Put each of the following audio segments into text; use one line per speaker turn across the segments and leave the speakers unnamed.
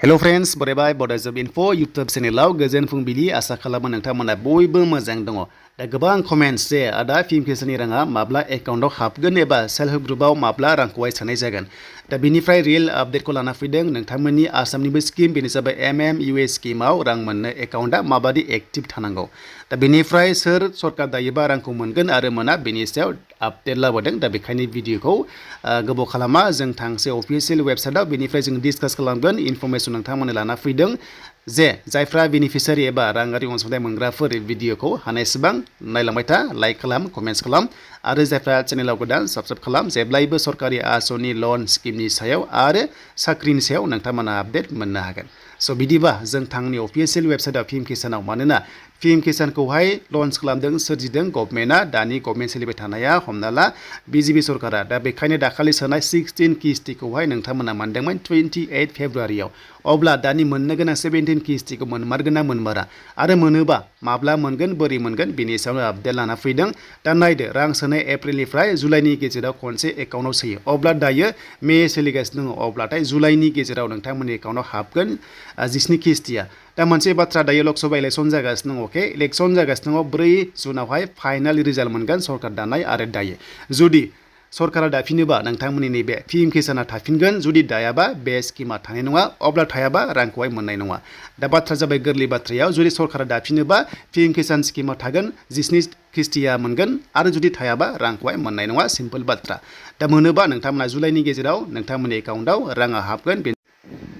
Hello friends बरायबाय बडाइजब info YouTube चेनेलाव गोजोन फुंबिलि आसा खालामो नोंथांमोना बयबो मोजां दङ। दा गोबां कमेन्ट्स जे आदा फिल्मफेसननि राङा माब्ला एकाउन्टाव हाबगोन एबा सेल्फ हेल्प ग्रुपआव माब्ला रांखौहाय सोनाय जागोन। दा बेनिफ्राय रियेल आपडेटखौ लाना फैदों नोंथांमोननि आसामनिबो स्किम बेनो जाबाय MMUA स्किमाव रां मोननो एकाउन्टआ माबादि एक्टिभ थानांगौ। दा बेनिफ्राय सोर सरकार दायोबा रांखौ मोनगोन आरो मोना बेनि सायाव आपडेट लाबोदों। दा बेखायनो भिडिअखौ गोबाव खालामा जों थांसै अफिसियेल वेबसाइटआव बेनिफ्राय जों डिसकास खालामगोन इनफरमेसन नोंथांमोननो लाना फैदों जे जायफ्रा बेनिफिसियारि एबा राङारि अनसुंथाइ मोनग्राफोर भिडिअखौ हानायसेबां नायलांबाय था लाइक खालाम कमेन्ट्स खालाम आरो जायफ्रा चेनेलाव गोदान साबस्क्राइब खालाम जेब्लायबो सरकारि आसनि लन स्किमनि सायाव आरो साख्रिनि सायाव नोंथांमोना आपडेट मोननो हागोन। स' बिदिबा जों थांनि अफिसियेल वेबसाइटआव पिएम किसानाव मानोना पिएम किसानखौहाय लन्च खालामदों सोरजिदों गभर्नमेन्टआ दानि गभर्नमेन्ट सोलिबाय थानाया हमना ला बिजेपि सरकारा। दा बेखायनो दाखालि सोनाय 16 किस्तिखौहाय नोंथांमोना मोनदोंमोन 28 फेब्रुवारियाव। अब्ला दानि मोननो गोनां 17 किस्तिखौ मोनमारगोन ना मोनमारा आरो मोनोबा माब्ला मोनगोन बोरै मोनगोन बेनि सायावनो आपडेट लाना फैदों। दा नायदो रां सोनाय एप्रिलनिफ्राय जुलाइनि गेजेराव खनसे एकाउन्टाव सोयो अब्ला दायो मे सोलिगासिनो दङ अब्लाथाय जुलाइनि गेजेराव नोंथांमोननि एकाउन्टाव हाबगोन 19 किस्तिया। दा मोनसे बाथ्रा दायो लकसभा इलेक्सन जागासिनो दङ अके इलेक्सन जागासिनो दङ 4 जुनावहाय फाइनाल रिजाल्ट मोनगोन सरकार दानाय आरो दायो जुदि सरकारा दाफिनोबा नोंथांमोननि नैबे पिएम किसाना थाफिनगोन जुदि दायाबा बे स्किमा थानाय नङा अब्ला थायाबा रांखौहाय मोननाय नङा। दा बाथ्रा जाबाय गोरलै बाथ्रायाव जुदि सरकारा दाफिनोबा पिएम किसान स्किमा थागोन 19 किस्तिया मोनगोन आरो जुदि थायाबा रांखौहाय मोननाय नङा सिम्पल बाथ्रा। दा मोनोबा नोंथांमोना जुलाइनि गेजेराव नोंथांमोननि एकाउन्टाव राङा हाबगोन।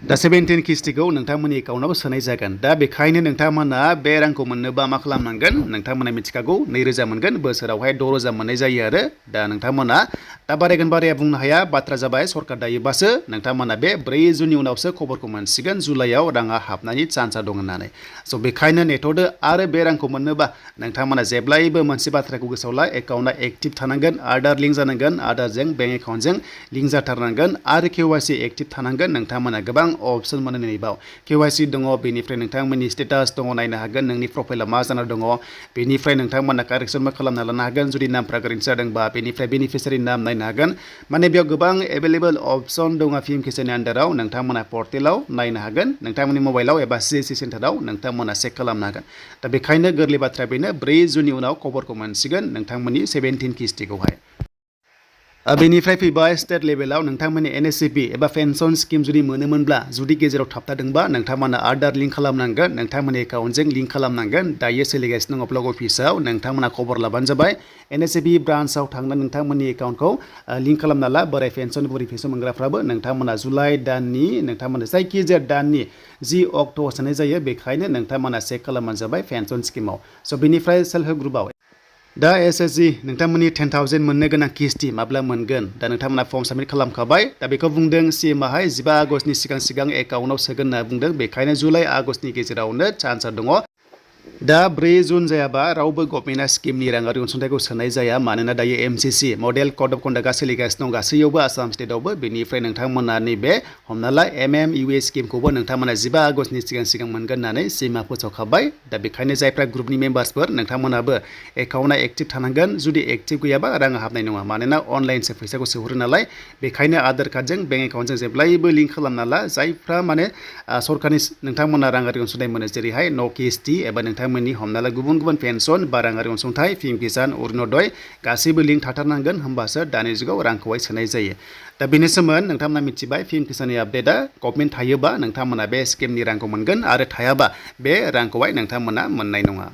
दा 17 किस्तिखौ नोंथांमोननि एकाउन्टाव सोनाय जागोन। दा बेखायनो नोंथांमोना बे रांखौ मोननोबा मा खालामनांगोन नोंथांमोना मिथिखागौ 2000 मोनगोन बोसोरावहाय 6000 मोननाय जायो आरो दा नोंथांमोना दा बारायगोन बाराया बुंनो हाया बाथ्रा जाबाय सरकार दायोबासो नोंथांमोना बे 4 जुननि उनावसो खबरखौ मोनसिगोन जुलाइयाव राङा हाबनायनि चान्सआ दं होननानै। स' बेखायनो नेथ'दो आरो बे रांखौ मोननोबा नोंथांमोना जेब्लायबो मोनसे बाथ्राखौ गोसोआव ला एकाउन्टआ एक्टिभ थानांगोन आधार लिंक जानांगोन आधारजों बेंक एकाउन्टजों लिंक जाथारनांगोन आरो KYC एक्टिभ थानांगोन। नोंथांमोना गोबां अपसन मोनो नैबाव KYC दङ बेनिफ्राय नोंथांमोननि स्टेटास दङ नायनो हागोन नोंनि प्रफाइला मा जाना दङ बेनिफ्राय नोंथांमोना कारेक्सनबो खालामना लानो हागोन जुदि नामफ्रा गोरोन्थि जादोंबा बेनिफ्राय बेनिफिसियारि नाम नायनो हागोन। माने बेयाव गोबां एभेलेबल अपसन दङ पिएम किसाननि आन्डाराव नोंथांमोना पर्टेलाव नायनो हागोन नोंथांमोननि मबाइलाव एबा CSC सेन्टाराव नोंथांमोना चेक खालामनो हागोन। दा बेखायनो गोरलै बाथ्राया बेनो 4 जुननि उनाव खबरखौ मोनसिगोन नोंथांमोननि 17 किस्तिखौहाय। बेनिफ्राय फैबाय स्टेट लेभेलाव नोंथांमोननि NSCP एबा पेन्सन स्किम जुदि मोनोमोनब्ला जुदि गेजेराव थाबथादोंबा नोंथांमोना आधार लिंक खालामनांगोन नोंथांमोननि एकाउन्टजों लिंक खालामनांगोन। दायो सोलिगासिनो दङ ब्लक अफिसाव नोंथांमोना खबर लाबानो जाबाय NSCP ब्रान्चआव थांनानै नोंथांमोननि एकाउन्टखौ लिंक खालामना ला बोराय पेन्सन बुरि पेन्सन मोनग्राफ्राबो नोंथांमोना जुलाइ दाननि नोंथांमोना जायखिजाया दाननि 10 अक्ट'आव सोनाय जायो बेखायनो नोंथांमोना चेक खालामबानो जाबाय पेन्सन स्किमाव। स' बेनिफ्राय सेल्फ हेल्प ग्रुपआव दा SSG नोंथांमोननि 10,000 मोननो गोनां किस्ति माब्ला मोनगोन दा नोंथांमोना फर्म साबमिट खालामखाबाय। दा बेखौ बुंदों CMआहाय 15 आगस्तनि सिगां एकाउन्टाव सोगोन होनना बुंदों बेखायनो जुलाइ आगस्तनि गेजेरावनो चान्सआ दङ। दा 4 जुन जायाबा रावबो गभर्नमेन्टआ स्किमनि राङारि अनसुंथाइखौ सोनाय जाया मानोना दायो MCC मडेल कड अफ कन्डाक्टआ सोलिगासिनो दं गासैयावबो आसाम स्टेटआवबो बेनिफ्राय नोंथांमोना नैबे हमना ला MMUA स्किमखौबो नोंथांमोना 15 आगस्तनि सिगां मोनगोन होननानै CMआ फोसावखाबाय। दा बेखायनो जायफ्रा ग्रुपनि मेम्बार्सफोर नोंथांमोनाबो एकाउन्टआ एक्टिभ थानांगोन जुदि एक्टिभ गैयाबा राङा हाबनाय नङा मानोना अनलाइनसो फैसाखौ सोहरो नालाय बेखायनो आधार कार्डजों बेंक एकाउन्टजों जेब्लायबो लिंक खालामना ला जायफ्रा माने सरकारनि नोंथांमोना राङारि अनसुंथाइ मोनो जेरैहाय न' किस्ति एबा नोंथांमोननि हमना ला गुबुन गुबुन पेन्सन बा राङारि अनसुंथाइ पिएम किसान अरुणोदय गासैबो लिंक थाथारनांगोन होमबासो दानि जुगाव रांखौहाय सोनाय जायो। दा बेनोसोमोन नोंथांमोना मिथिबाय पिएम किसाननि आपडेटआ गभर्नमेन्ट थायोबा नोंथांमोना बे स्किमनि रांखौ मोनगोन आरो थायाबा बे रांखौहाय नोंथांमोना मोननाय नङा।